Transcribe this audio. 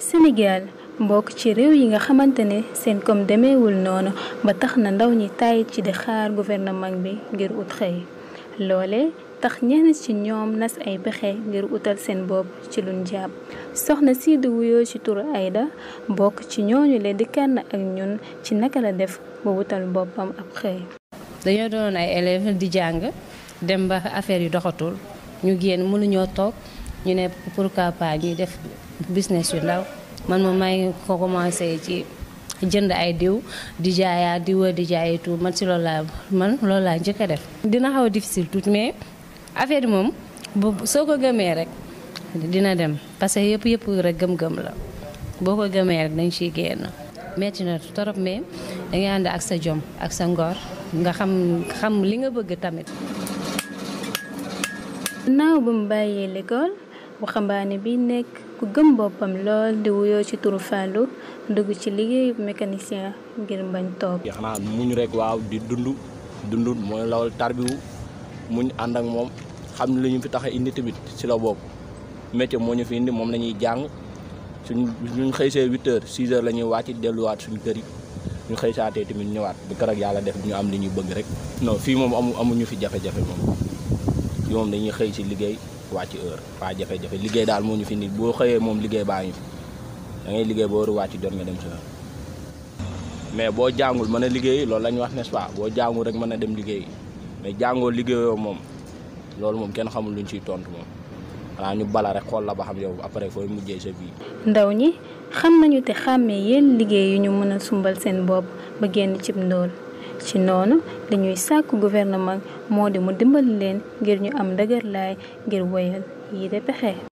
Sénégal mbokk ci réew yi nga xamante ne seen koom demeewul noonu ba tax na ndaw ñi tàyyi ci di xaar gouvernement bi ngir ut xëy loole tax ñenn ci ñoom nas ay pexe ngir utal seen bopp ci luñ jàpp. soxna sii di wuyoo ci turu Aïda bokk ci ñooñu le di kenn ak ñun ci naka la def ba wutal boppam ab xëy. dañoo doon ay élèves di jàng dem ba affaire yi doxatul ñu génn mënuñoo toog ñu ne pourquoi pas ñuy def business yu ndaw man moom maa ngi ko commencé ci jënd ay diw di jaayaat di wër di jaay tout man si loolu laa njëkk a def. dina xaw a difficile tuuti mais affaire yi moom soo ko gëmee rek dina dem parce que yëpp rek gëm-gëm la boo ko gëmee rek dañ ciy génn. metti na torop mais dangay ànd ak sa jom ak sa ngor nga xam li nga bëgg tamit. naaw ba mu bàyyee l'école waxambaane bi nekk ku gëm boppam lool di wuyoo ci turu Fallou dugg ci liggéeyu mécanicien ngir bañ toog. xanaa muñ rek waaw di dund mooy lawal tarbiwu muñ ànd ak moom xam ne li ñu fi tax a indi tamit ci la bokk métier moo ñu fi indi moom la ñuy jàng suñ xëy see 8 heures 6 heures la ñuy wàcc delluwaat suñu kër yi ñu xëy saatee tamit ñëwaat bu keroog yàlla def ñu am li ñuy bëgg rek. non fii moom amuñu fi jafe-jafe moom fii moom dañuy xëy si liggéey wàcc heure waa jafe-jafe liggéey daal moo ñu fi nit boo xëyee moom liggéey baa ñu fi da ngay liggéey boo war a wàcc jot nga dem sa heure mais boo jàngul mën a liggéey loolu la ñu wax n'est-ce pas boo jàngul rek mën a dem liggéey mais jàngoo liggéeyoo moom loolu moom kenn xamul luñ ciy tontu moom xanaa ñu bala rek xool la ba xam yow après fooy mujjee sa vie. ndaw ñi xam nañu te xàmmee yéen liggéey yu ñu mën a sumbal seen bopp ba génn cib ndóol ci noonu dañuy sàkku gouvernement moo di mu dimbali leen ngir ñu am dëgër laay ngir woyal yi de pexe.